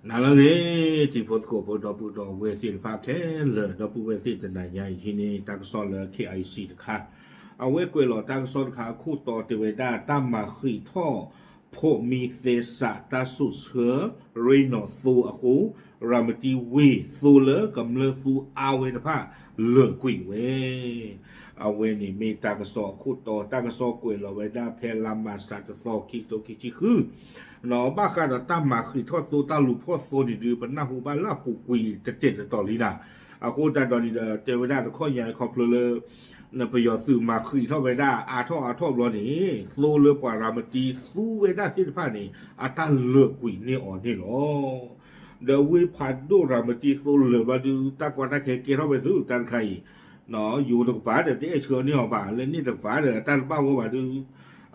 နၤလၢအဂ့ၤ တံၤဖိသကိးဖိ ဒီပုၢ်ဒီဝဲၢ်သ့ၣ်တဖၣ်ခဲလၢာ်, ဒီပုၢ်ဝဲၢ်သ့ၣ် တနၤညါအံၤန့ၣ် တၢ်ကစီၣ်လၢ K I C တခါ, အဝဲကွဲးလီၤတၢ်ကစီၣ်တခါအခိၣ်တီတဲဝဲဒၣ် တၢ်မၤဃံးထီၣ် ဖိးမံသဲစးတၢ်စိာ်ဆှၢ ရ့နီၣ်သိအဃိ, ရၤမတံဝ့ၢ်သိလၢကမျၢၢ်သူအါဝဲတဖၣ် လၢာ်ကွံာ်ဝဲ အဝဲန့ၣ်မ့ၢ်တၢ်ကစီၣ်အခိၣ်တီ, တၢ်ကစီၣ်ကွဲးလီၤဝဲဒၣ်ဖဲလါမၢ်ၡးတသီ ခံကထိခံဆံဃု, ဘၣ်ဃးဒီးတၢ်မၤဃံးထီၣ်သိတၢ်လူၤဖီၣ်သိန့ၣ်ဒုး ပနၢ်ဟူဘၣ်လၢအပူၤကွံာ်တတဲာ်တတီၤလံနၤ, အဃိသတးဒီးန့ၣ်ဒီး တဲဝဲဒၣ်တခီညါခီဖျိလၢ ပယီၤသုးမၤဃံးထီၣ်ဝဲဒၣ်အါထီၣ်အါထီၣ်ဘျီန့ၣ် သိလၢပှၤရၤမတံသူဝဲဒၣ်သ့ၣ်တဖၣ်န့ၣ် အတၢ်လၢာ်ကွံာ်န့ၢ်အီၤန့ၣ်လီၤ. ဒီးဝ့ၢ်ဖးဒိၣ်ရၤမတံသိလၢာ်ဘျီဒုး တၢ်ကီတၢ်ခဲကဲထီၣ်ဝဲသုတၢ်တခါအံၤ, ယိၤတကပၤဒီး တအဲၣ်ဆှၢန့ၢ်အီၤဘၣ်, လၢန့ၣ်တကပၤဒီး တၢ်တဘၣ်ဂီၢ်ဘၣ်ဒုး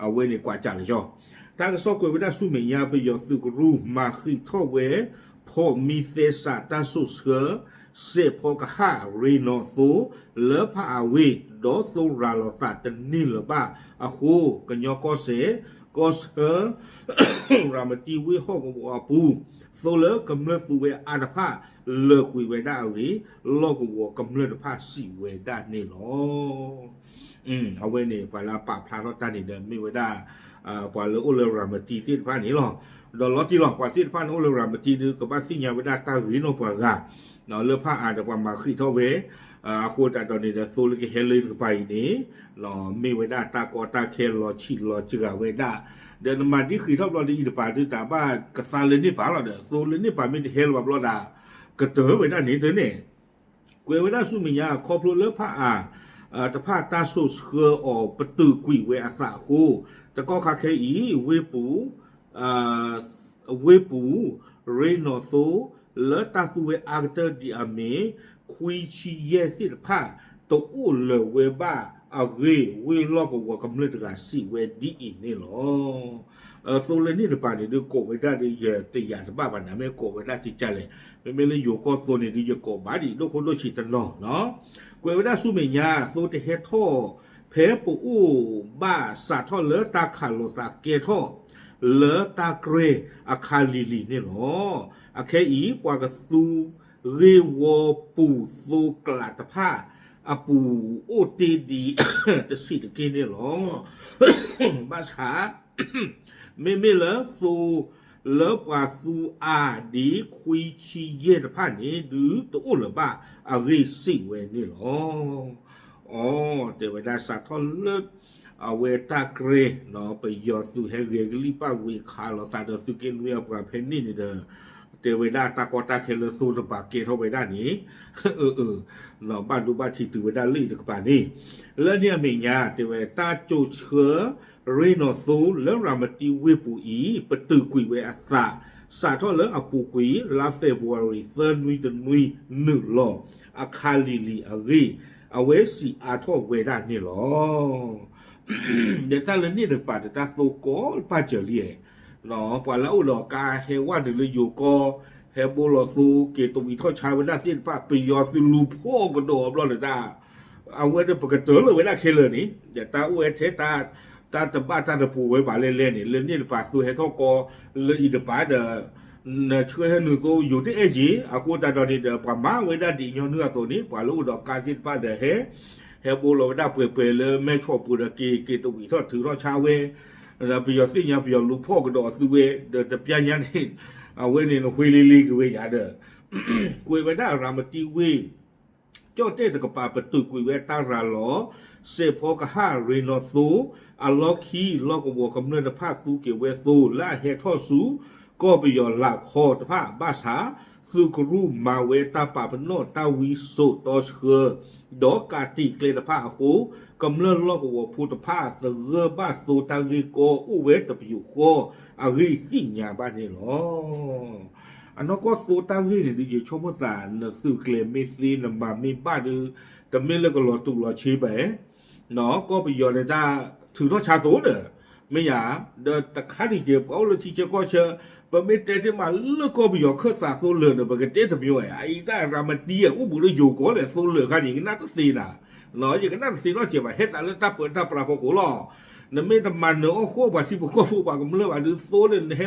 အဝဲန့ၣ်ကွၢ်စၢ်လၢကၠီ, တၢ်ကစီၣ်ကွဲးဝဲဒၣ်ဆူမဲာ်ညါ ပယီၤသုးကရူၢ်မၤဃံးထီၣ်ဝဲ ဖိးမံသဲစးတၢ်စိာ်ဆှၢ စဲးဖီကဟၣ်ရ့နီၣ်သိ လၢဖးအါဝ့ၢ် ဒီးသိရၤလီၤသးတန့ၢ်လၢၤဘၣ်အဃိ ကညီကီၢ်စဲၣ် ကီၢ်ဆၢ ရၤမတံဝ့ၢ်ဟီၣ်ကဝီၤအပူၤ သိလၢကမျၢၢ်သူဝဲအါတဖၣ် လၢာ်ကွံာ်ဝဲဒၣ်အဂ့ၢ် လီၢ်ကဝီၤကမျၢၢ်တဖၣ်စံးဝဲဒၣ်န့ၣ်လီၤ. အဝဲန့ၣ် ပှၤလၢအပာ်ဖျါထီၣ်တၢ်န့ၣ်ဒီး မ့ၢ်ဝဲဒၣ် ပှၤလၢအိၣ်လၢရၤမတံသ့ၣ်တဖၣ်န့ၣ်လီၤ. ဒီးလီၤတံၢ်လီၤ ပှၤသ့ၣ်တဖၣ်န့ၣ်အိၣ်လၢရၤမတံဒုး ကဘၣ်သ့ၣ်ညါဝဲဒၣ်တၢ်ဂ့ၤနီၢ်ပှၤဂၤ လၢဖးအါဒီးပှၤမၤဃံးထီၣ်ဝဲ အဃိသတးဒီးန့ၣ်ဒီး သိလၢကဟဲလၢတကပၤအံၤန့ၣ် မ့ၢ်ဝဲဒၣ်တၢ်ကီတၢ်ခဲလီၤဆံးလီၤစှၤဝဲဒၣ်, ဒီးနမၤဒ်ဃံးထီၣ်ဘျီဒ်အံၤတပၤဒုး တၢ်ဘၣ်ကသါလၢန့ၣ်ပၤလီၤဒီး သိလၢန့ၣ်ပၤမ့ၢ်တဟဲလၢၤဘၣ်ဘျီဒီး ကတၢၢ်ဝဲဒၣ်န့ၣ်သ့န့ၣ် ကွဲးဝဲဒၣ်ဆူမဲာ်ညါ ခီဖျိလၢဖးအါ တဖၣ်တၢ်စိာ်ဆှၢအီၤပတုာ်ကွံာ်ဝဲအသးအဃိ, တကီၢ်ခါခဲအံၤ ဝ့ၢ်ပူၤ ဝ့ၢ်ပူၤ ရ့နီၣ်သိ လၢတၢ်သူဝဲအါကတၢၢ်ဒ်အမ့ၢ် ခွံဆံယဲၢ်သ့ၣ်တဖၣ် တအိၣ်လၢၤဝဲဘၣ်အဂ့ၢ် ဝ့ၢ်လီၢ်ကဝီၤကမျၢၢ်တဂၤစံးဝဲဒ်အံၤန့ၣ်လီၤ. သိလၢန့ၣ်တပၤန့ၣ်ဒုး ကိးဝဲဒၣ်ဒ်ယတယာ်တဘၣ်ဘၣ်န့ၣ် မ့ၢ်ကိးဝဲဒၣ်ကကလဲၣ်, မ့မ့ၢ်လၢယိၤကီၢ်သိန့ၣ်ဒုး ယကိးဘၣ်ဒ်အံၤ ဒိၣ်ခိၣ်ဒိၣ်ဆံးတနီၤနီၤ, ကွဲးဝဲဒၣ်ဆူမဲာ်ညါ သိတဟဲထီၣ် ဖဲပအိၣ်ဘၣ်စးထီၣ်လၢတၢ်ခးလိာ်သးကဲထီၣ် လၢတၢ်ကြဲအခါလံၤလံၤန့ၣ်လီၤ. အခဲအံၤ ပှၤကသူ ဂ့ၢ်ဝီပူၤသိကျးတဖၣ် အပူၤအိၣ်တ့ၢ်ဒံးတဆံးတက့ၢ်န့ၣ်လီၤ. ဘၣ်ဆၣ် မ့မ့ၢ်လၢသိ လၢပှၤသူအါဒံးခွံဆံယဲၢ်တဖၣ်န့ၣ် ဒုးတအိၣ်လၢၤဘၣ်အဂ့ၢ်စံးဝဲန့ၣ်လီၤ. အီ တဲဝဲဒၣ်စးထီၣ်လၢ အဝဲတၢ်ကြဲ ပယီၤသုးဟဲဂဲၤကလံၣ်ပၣ်ဝံၤခးလိာ်သးဒီးသုးက့နွံအပှၤဖဲန့ၣ်န့ၣ်ဒီး တဲဝဲဒၣ်တၢ်ကီတၢ်ခဲလၢသိတပၤကဲထီၣ်ဝဲဒၣ်န့ၣ် ဘၣ်ဒိဘၣ်ထံးတုၤဝဲဒၣ်လၢအံၤတကပၤန့ၣ် လၢန့ၣ်အမဲာ်ညါ တဲဝဲတၢ်စိာ်ဆှၢ ရ့နီၣ်သိလၢရၤမတံဝ့ၢ်ပူၤအံၤ ပတုာ်ကွံာ်ဝဲအသး စးထီၣ်လၢအပူၤကွံာ် လါ February သၢနွံတနွံနုာ်လီၤ အခါလံၤလံၤအဂ့ၢ် အဝဲစံးအါထီၣ်ဝဲဒၣ်န့ၣ်လီၤ. ဒီးတၢ်လၢန့ၣ်တကပၤဒီးတၢ်သိကီးပာ်စၢၤလံ, ပှၤလၢအအိၣ်ဒီးကါဟဲဝဲနုာ်လၢယိၤကီၢ် ဟဲဘိလီၤသိက့ၤတဝံးထီၣ်ဆါဝဲဒၣ်သ့ၣ်တဖၣ် ပယီၤသုးလူၤဖီၣ်ကဒီးဘျီဒီးတၢ် အဝဲဒီးပကတၢၢ်လၢၤဝဲဒၣ်ခဲလၢာ်န့ၣ် ဒီးတၢ်အိၣ်ဝဲထဲတၢ် တၢ်တဘၣ်တၢ်တပူၤဝဲဘၣ်လဲၣ်လဲၣ်န့ၣ် လၢန့ၣ်တပၤသိဟဲထီၣ်ကီး လၢအံၤတပၤဒီး နဆှၢဟဲနုာ်သိယိၤတအဲၣ်က့ၤ အဃိသတးဒီးန့ၣ်ဒီး ပှၤမၤဝဲဒၣ်ဒ်ညီနုၢ်အသိးန့ၣ် ပှၤလၢအိၣ်ဒီးကါသ့ၣ်တဖၣ်ဒီးဟဲ ဟဲဘိလီၤဝဲဒၣ်ပှဲၤပှဲၤလၢမဲၢ်ဆီးပူၤဒီးက့ၤ က့ၤတဝံးထီၣ်ထုးထီၣ်ဆါဝဲ ဒီးပယီၤသ့ၣ်ညါပယီၤလူၤဖီၣ်ကဒီးအသုဝဲ ဒီးတပျၢ်ညါန့ၣ် အဝဲန့ၣ်နဃ့လ့လ့က့ၤဝဲယၤဒီး ကွဲးဝဲဒၣ်ရၤမတံဝ့ၢ် ကၠီၣ်တဲၣ်တကပၤ ပတုာ်ကွံာ်ဝဲတၢ်ရၤလီၤ စဲးဖီကဟၣ်ရ့နီၣ်သိ အလီၢ်ခံ လီၢ်ကဝီၤကမျၢၢ်တဖၣ်သူက့ၤဝဲသိ လၢအဟဲထီၣ်ဆူ ကီၢ်ပယီၤလၤခီတဖၣ်ဘၣ်ဆၣ် သုးကရူၢ်မၤဝဲတၢ်ပာ်ပနီၣ်တၢ်ဝံစိာ်တီဆှၢ ဒီးကးတံာ်ကျဲတဖၣ်အဃိ ကမျၢၢ်လီၢ်ကဝီၤဖိတဖၣ်သဂၢၢ်ဘၣ်သိတၢ်ဂ့ၢ်ကီအိၣ်ဝဲတပယူာ်ဃီအဂ့ၢ်သ့ၣ်ညါဘၣ်န့ၣ်လီၤ. အနီၢ်ကီၢ်သိတၢ်ဂ့ၢ်န့ၣ်ဒုး ယဆိကမိၣ်သး နသုးကျဲၤမ့ၢ်သ့ နမၤမ့ၢ်ဘၣ်ဒုး တမ့ၢ်လၢကလီၤတူာ်လီၤဆ့ဘၣ် ကီၢ်ပယီၤန့ၣ်တၢ်ထုးထီၣ်ဆါသိဒီး မ့ၢ်ယၤ ဒီးတခါန့ၣ်က့ၤ ပှၤအိၣ်လၢထံဆၢကီၢ်ဆၢ ပမ့ၢ်တဲတ့ၢ်မးလၢကီၢ်ပယီၤခၢၣ်သးသိလၢာ်ဒီး ပကတဲတမံၤဝဲ အအံၤတၢ်ရၤမတံ အိၣ်ဘူးလၢယိၤကီၢ်လဲၣ် သိလၢာ်ခါန့ၣ် ယကနၣ်တသ့နၤ ယကနၣ်တသ့နီတစဲးဘၣ် ဟဲသးလၢတၢ်ပၢတၢ်ပြးဖီခိၣ်လီၤ. နမ့ၢ်တမၤနၢၤအီၣ်ဃိပှၤထံဖိကီၢ်ဖိပှၤကမျၢၢ်ဘၣ်ဒုးသိန့ၣ် နဟဲ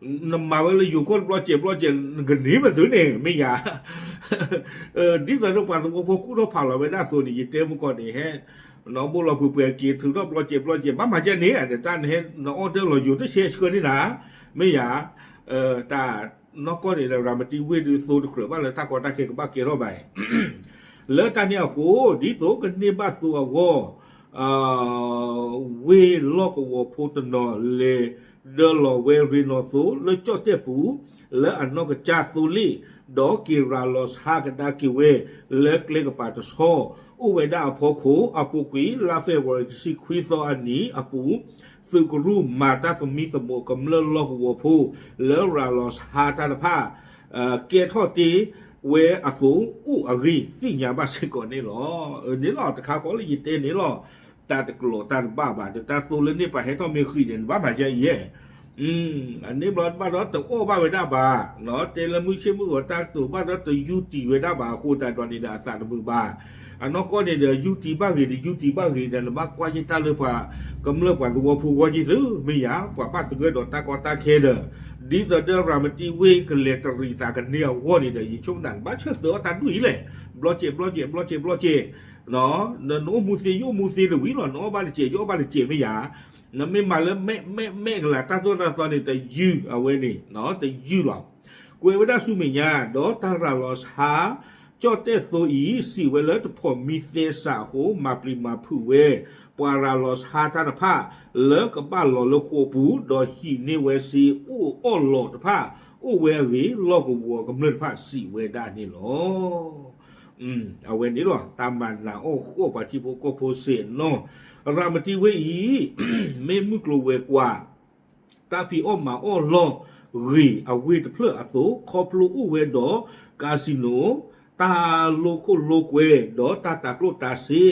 နမၤဝဲလၢယိၤကီၢ်တဘျီစဲးဘျီစဲး နကန့ၢ်ဘၣ်သုန့ၣ် မ့ၢ်ယၤ, ဒ်သိးဒီးပှၤသဝီဖိကူၣ်ထီၣ်ဖးလီၤဝဲဒၣ်အသိးန့ၣ် ယတဲမုၢ်ကီၢ်န့ၣ် ဟဲ နဘိလီၤပှဲၤပှဲၤက့ၤ ထုးထီၣ်ဘျီစဲးဘျီစဲး ဘၣ်မၤဒ်န့ၣ် တၢ်နဟဲနအီၣ်ဒၢလီၤယိၤတဆဲဆှၢန့ၣ်နၤ, မ့ၢ်ယၤ, တၢ်နီၢ်ကီၢ်န့ၣ်ဒီး ရၤမတံဝ့ၢ်ဒုးသိတကြၢးဘၣ်လၢ တၢ်ကီတၢ်ခဲကဘၣ်ကဲထီၣ်ဘၣ်အံၤ လၢတၢ်န့ၣ်အဃိ ဒ်သိးကန့ၢ်ဘၣ်သိအဂီၢ် ဝ့ၢ်လီၢ်ကဝီၤဖိတနီၤလဲၤဒၢလီၤဝဲရ့ၣ်နီၣ်သိလၢကၠီၣ်တဲၣ်ပူၤ လၢအနီၢ်ကစၢ်သိလ့ၣ် ဒီးက့ၤရၤလီၤဆါကဒါက့ၤဝဲ လၢကျဲကပၤတဆီ အိၣ်ဝဲဒၣ်အဖီခိၣ် အပူၤကွံာ် လါဖ့ၤဘြူၤအါရံၤတဆံခွံသီအနံၤအပူၤ သုးကရူၢ်မၤတၢ်သမံသမိးကမျၢၢ်လီၢ်ကဝီၤဖိ လၢရၤလီၤဆါတၢ်တဖၣ် ကဲထီၣ်တ့ၢ်ဝဲအသိးအိၣ်အဂ့ၢ်သ့ၣ်ညါဘၣ်စ့ၢ်ကီးန့ၣ်လီၤ. န့ၣ်လီၤ တခါဃီလၢယတဲန့ၣ်လီၤ. တၢ်တကျိၤတၢ်တဘၣ်ဘၣ် ဒီးတၢ်သိလၢန့ၣ်ပာ်ဟဲထီၣ်မ့ၢ်ဃံးန့ၣ် နဘၣ်မၤယဲအံၤယဲ အန့ၣ်ဘျီဘၣ်ဒီးတအီၣ်ဘၣ်ဝဲဒၣ်ဘၣ်, တဲလၢမုၢ်ဆ့ၣ်မုၢ်ဂီၤတၢ်ကတိၤဘၣ်ဒီးတယူတံၢ်ဝဲဒၣ်ဘၣ် အဃိသတးဒီးန့ၣ်ဒီးအသးတမုာ်ဘၣ်. အနီၢ်ကီၢ်န့ၣ်ဒီး ယူတံၢ်ဘၣ်ဂ့ၤ တယူတံၢ်ဘၣ်ဂ့ၤဒီး နဘၣ်ကွၢ်ယတၢ်လၢပှၤ ကမျၢၢ်ပှၤသဝီဖိဂီၢ်က့ၤသု မ့ၢ်ယၤ ပှၤဘၣ်သဂၢၢ်ဒီးတၢ်ကီတၢ်ခဲဒီး ဒ်သိးဒီးရၤမတံဝ့ၢ်ကလဲၤတရံးသးကန့ၢ်အဂီၢ်န့ၣ်ဒီး ယဆိကမိၣ်နဘၣ်ဆၢသၢအီၣ်တၢ်ဒူၣ်အံၤလဲၣ်, ဘျီစဲး ဘျီစဲး ဘျီစဲး ဘျီစဲး နအိၣ်မူသ့ ယအိၣ်မူသ့တဝံၤလီၤ နအီၣ်ဘၣ်တစဲး ယအီၣ်ဘၣ်တစဲးမ့ၢ်ယၤ, နမ့ၢ်မၤလၢ မဲာ်မဲာ်မဲာ်ကလၤ တၢ်သိၣ်တၢ်သီန့ၣ် တယုၢ်အဝဲန့ၣ် တယုၢ်လီၤ. ကွဲးဝဲဒၣ်ဆူမဲာ်ညါ ဒီးတၢ်ရၤလီၤဆါ ကၠီၣ်တဲၣ်သိအံၤ စံးဝဲလၢတဖိးမံသဲစးအဃိ မၤပျံၤမၤဖုးဝဲ ပှၤရၤလီၤဆါတၢ်တဖၣ် လၢကဘၣ်လီၤလၢဃိာ်ပူၤ ဒီးဟံးန့ၢ်ဝဲစ့အိၣ်အီၣ်လီၤတဖၣ် အိၣ်ဝဲအဂ့ၢ် လီၢ်ကဝီၤကမျၢၢ်တဖၣ်စံးဝဲဒၣ်န့ၣ်လီၤ. အဝဲန့ၣ်လီၤ တၢ်မၤနးအီၣ်ဃီၣ်ပှၤထံဖိကီၢ်ဖိစ့ၢ်နီၤ, ရၤမတံဝ့ၢ်အံၤ မ့ၢ်မုၢ်ကျိၤဝဲၤကွာ် တၢ်ဖံးအီၣ်မၤအီၣ်လီၢ်ဂ့ၤအဝ့ၢ်တဖျၢၣ်အသိး ခီဖျိအိၣ်ဝဲဒီး casino တၢ်လိာ်ခိၣ်လိာ်ကွဲ ဒီးတၢ်တၤကျိၣ်တၤစ့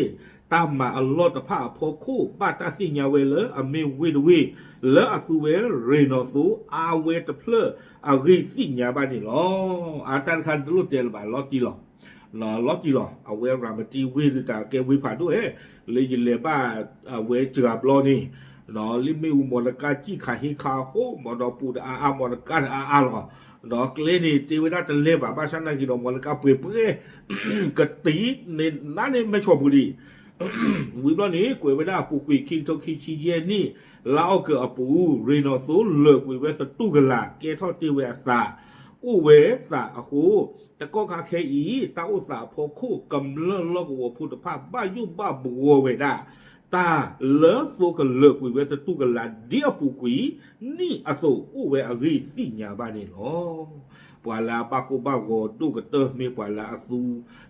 တၢ်မၤအလီၢ်တဖၣ်အဖီခိၣ် ဘၣ်တၢ်သ့ၣ်ညါဝဲလၢအမ့ၢ်ဝ့ၢ်တဝ့ၢ် လၢအသူဝဲရ့ၣ်နီၣ်သိအါဝဲတဖျၢၣ်အဂ့ၢ်သ့ၣ်ညါဘၣ်န့ၣ်လီၤ. အတၢ်တခါန့ၣ်တလိၣ်တဲလၢၤဘၣ် လီၤတံၢ်လီၤ လီၤတံၢ်လီၤ အဝဲရၤမတံဝ့ၢ်ဒုးတၢ်ကဲဝ့ၢ်ဖးဒိၣ်ဧဲ လၢယလဲၤဘၣ်အဝဲစှၤဘျီန့ၣ် လၢမ့ၣ်အူမီၢ်တကါ ကံၣ်ခးဟ့ခးအဃိ မီၢ်ဒီးပူၤတအါအါ မီၢ်တကါတအါအါလီၤ. ဒီးကျဲန့ၣ် တဲဝဲဒၣ်တလဲၤဘၣ် ဘၣ်ဆၣ်နာ်က့ဒီး မီၢ်တကါပှဲၤပှဲၤ ကတံၤန့ၣ် နးန့ၣ်မဲာ်ဆီၣ်ပူၤဒံး ဝံၤဘျီန့ၣ် ကွဲးဝဲဒၣ်အပူၤကွံာ် ခံကထိခံဆံယဲၢ်နံၣ် လါအီကူးအပူၤ ရ့ၣ်နီၣ်သိလၢာ်ကွံာ်ဝဲသတူၢ်ကလာ် ကဲထီၣ်တ့ၢ်ဝဲအသး အိၣ်ဝဲသးအဃိ တကီၢ်ခါခဲအံၤ တၢ်အိၣ်သးအဖီခိၣ် ကမျၢၢ်လီၢ်ကဝီၤဖိတဖၣ် ဘၣ်ယိၣ်ဘၣ်ဘှီဝဲဒၣ် တၢ်လၢသိကလၢာ်ကွံာ်ဝဲသတူၢ်ကလာ် ဒ်အပူၤကွံာ် နံၣ်အသိးအိၣ်ဝဲအဂ့ၢ်သ့ၣ်ညါဘၣ်န့ၣ်လီၤ. ပှၤလၢအဘၣ်ကိၢ်ဘၣ်ဂီၤဒိၣ်ကတၢၢ် မ့ၢ်ပှၤလၢအသူ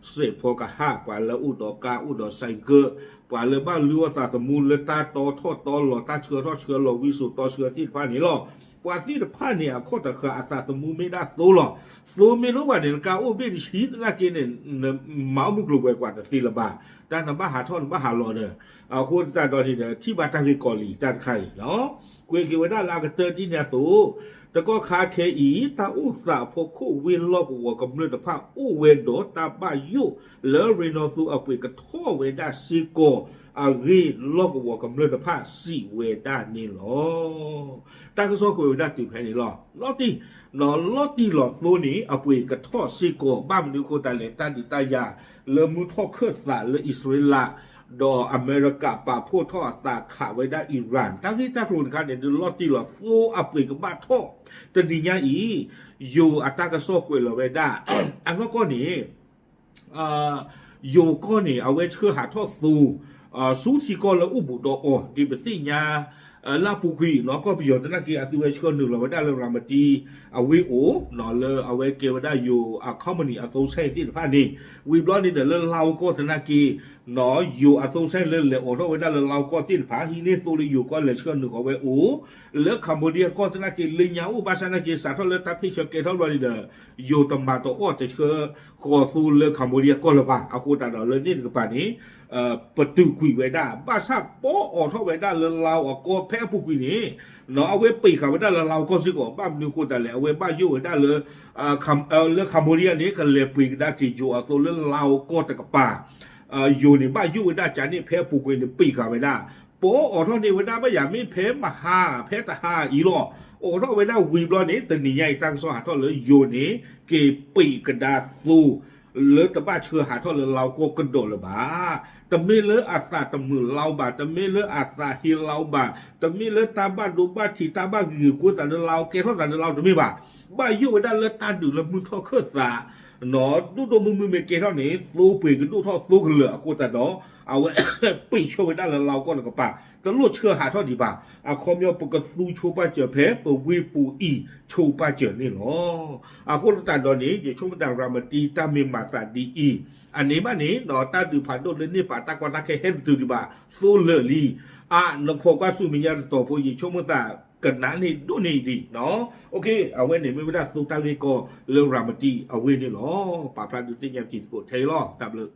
စဲးဖီကဟၣ် ပှၤလၢအိၣ်ဒီးကါအိၣ်ဒီး ဆိုင်ကယ် ပှၤလၢဘၣ်လုၢ်အီၣ်သးသမူလၢတၢ်တီထီၣ်တီလီၤ တၢ်ဆှၢထီၣ်ဆှၢလီၤ ဝံစိာ်တီဆှၢသ့ၣ်တဖၣ်န့ၣ်လီၤ. ပှၤသ့ၣ်တဖၣ်န့ၣ် အခီၣ်တဃာ်အသးသမူမ့ၢ်ဒၣ်သိလီၤ. သိမ့ၢ်တအိၣ်ဘၣ်န့ၣ် နကါအိၣ်ဘ့ၣ်တဆံသနာ်က့န့ၣ် နမၤအိၣ်မုၢ်ကျိၤဝဲၤကွာ်တသ့လၢၤဘၣ်. တၢ်နဘၣ်ဟးထီၣ်နဘၣ်ဟးလီၤဒီး အဃိသတးဒီးန့ၣ်ဒီး ထံၣ်ဘၣ်တၢ်ဂ့ၢ်ကီလံ တၢ်တခါအံၤလီၤ. ကွဲးက့ၤဝဲဒၣ်လၢအကတၢၢ်ဒ်န့ၣ်အသိး တကီၢ်ခါခဲအံၤ တၢ်အိၣ်သးအဖီခိၣ်ဝ့ၢ်လီၢ်ကဝီၤကမျၢၢ်တဖၣ်အိၣ်ဝဲဒီးတၢ်ဘၣ်ယိၣ်လၢရ့ၣ်နီၣ်သိအပှ့ၤကထီၣ်ဝဲဒၣ်စ့ၢ်ကီး အဂ့ၢ်လီၢ်ကဝီၤကမျၢၢ်တဖၣ်စံးဝဲဒၣ်န့ၣ်လီၤ. တၢ်ကစီၣ်ကွဲးဝဲဒၣ်တုၤဖဲန့ၣ်လီၤ. လီၤတံၢ် လီၤတံၢ်လီၤသိန့ၣ် အပှ့ၤကထီၣ်စ့ၢ်ကီး ဘၣ်မနုၤအဃိသတးလဲၣ် တၢ်ဒုးတၢ်ယၤလၢမုၢ်ထီၣ်ခၢၣ်သးလၢအံၣ်စရ့လး ဒီးအမဲရကၤပာ်ဖှိၣ်ထီၣ်အသးခးဝဲဒၣ်အံရၣ် တၢ်ဂ့ၢ်တၢ်ကျိၤတခါန့ၣ် ဒုးလီၤတံၢ်လီၤသိအပှ့ၤကဘၣ်ထီၣ် တနံၤညါအံၤ ယိၤအတၢ်ကစီၣ်ကွဲးလီၤဝဲဒၣ် အနီၢ်ကီၢ်န့ၣ် ယိၤကီၢ်န့ၣ် အဝဲဆှၢဟးထီၣ်သိ ဆူထံကီၢ်လၢအိၣ်ဘူးဒီးအီၤ ဒ်ပသ့ၣ်ညါ လၢအပူၤကွံာ် နီၢ်ကီၢ်ပယီၤသနာ်က့ အသုဝဲဆှၢနုာ်လီၤဝဲဒၣ်လၢရၤမတံအဝ့ၢ်အိၣ် လၢအဝဲကဲဝဲဒၣ်ယိၤအ company အသုံးဆိုင်သ့ၣ်တဖၣ်န့ၣ် ဝံၤဘျီန့ၣ်ဒီးလၢလါအိၣ်ကီၢ်သနာ်က့ ယိၤအ သုံးဆိုင် လၢလဲၤအိးထီၣ်ဝဲဒၣ်လၢလါအိၣ်ကီၢ်သ့ၣ်တဖၣ် ဟံးန့ၢ်သိလၢယိၤကီၢ်လဲၤဆှၢနုာ်ဃီၤဝဲအိၣ် လၢ Cambodia ကီၢ်သနာ်က့ လၢညါအိၣ်ဘၣ်ဆၣ်သနာ်က့ စးထီၣ်လၢတၢ်ဖ့ၣ်ဆၢကဲထီၣ်ဘျီန့ၣ်ဒီး ယိၤတမၤတအီၣ်တဆှၢဃီၤသိလၢ Cambodia ကီၢ်လၢၤဘၣ်. အဃိသတးဒီးလၢန့ၣ်တကပၤန့ၣ် ပတုာ်ကွံာ်ဝဲဒၣ် ဘၣ်ဆၣ်ပီအိးထီၣ်ဝဲဒၣ်လၢလါအိၣ်အကီၢ်ဖဲအပူၤကွံာ်န့ၣ် အဝဲပံးဃာ်ဝဲဒၣ်လၢလါအိၣ်ကီၢ်စ့ၢ်ကီး ဘၣ်မနုၤအဃိသတးလဲၣ် အဝဲဘၣ်ယိၣ်ဝဲဒၣ်လၢ လၢ Cambodia န့ၣ် ကလဲၤပှ့ၤကဒါက့ၤယိၤအသိလၢလါအိၣ်ကီၢ်တကပၤ ယိၤန့ၣ် ဘၣ်ယိၣ်ဝဲဒၣ်ကန့ၣ် ဖဲအပူၤကွံာ်န့ၣ် ပံးဃာ်ဝဲဒၣ် ပအိးထီၣ်န့ၢ်ဝဲဒၣ်ဘၣ်ယၤမ့ၢ်ဖဲမဟါ ဖဲတဟါအံၤလီၤ. အိးထီၣ်ဝဲဒၣ်ဝံၤဘျီန့ၣ် တနံၤညါအံၤ တၢ်ကစီၣ်ဟးထီၣ်လၢယိၤန့ၣ် က့ၤပံးကဒါသိ လၢတဘၣ်ဆှၢဟးထီၣ်လၢလါကီၢ်ကဒီးလၢၤဘၣ်. တမ့ၢ်လၢအသးတမုာ်လါဘၣ်, တမ့ၢ်လၢအသးဟ့လါဘၣ်, တမ့ၢ်လၢတၢ်ဘၣ်ဒိဘၣ်ထံး တၢ်ဘၣ်ဂ့ၤဂ့ၤကိသးလၢလါ ကဲထီၣ်သးလၢလါတမ့ၢ်ဘၣ်. ဘၣ်ယိၣ်ဝဲဒၣ်လၢတၢ်ဒုးလၢမုၢ်ထီၣ်ခၢၣ်သး ဒိၣ်ဒိၣ်မုၢ်မုၢ်မ့ၢ်ကဲထီၣ်န့ၣ် သိပှ့ၤကဒိၣ်ထီၣ်သိကလၢာ်အဃိသတးဒီး အဝဲပံးဆှၢဝဲဒၣ်လၢလါကီၢ်တကပၤ တလိၣ်ဆှၢဟးထီၣ်ဒံးဘၣ်. အခီပညီပကသူဆိပာ်စၢၤဖဲပဝ့ၢ်ပူၤအံၤဆိပာ်စၢၤန့ၣ်လီၤ. အဃိသတးဒီးန့ၣ် ယဆိကမိၣ်သးရၤမတံတၢ်မ့ၢ်မၤသးဒ်အံၤ အန့ၣ်ဘၣ်န့ၣ် တၢ်ဒုးဖးဒိၣ်လၢန့ၢ်ပာ်တၢ်ကီတၢ်ခဲဟဲတတုၤဒံးဘၣ် သိလၢာ်လံ. အါ နခိးကွၢ်ဆူမဲာ်ညါတတီၤဖိ ယဆိကမိၣ်သးကနၣ်န့ၢ်ဒိၣ်န့ၢ်ဒံး အဝဲန့ၣ်မ့ၢ်ဝဲဒၣ်သိတၢ်ဂ့ၢ်ကီလၢရၤမတံအဝ့ၢ်န့ၣ်လီၤ. ပာ်ဖျါဒုးသ့ၣ်ညါထံသကိးထဲအံၤလီၤ. တၢ်ဘျုး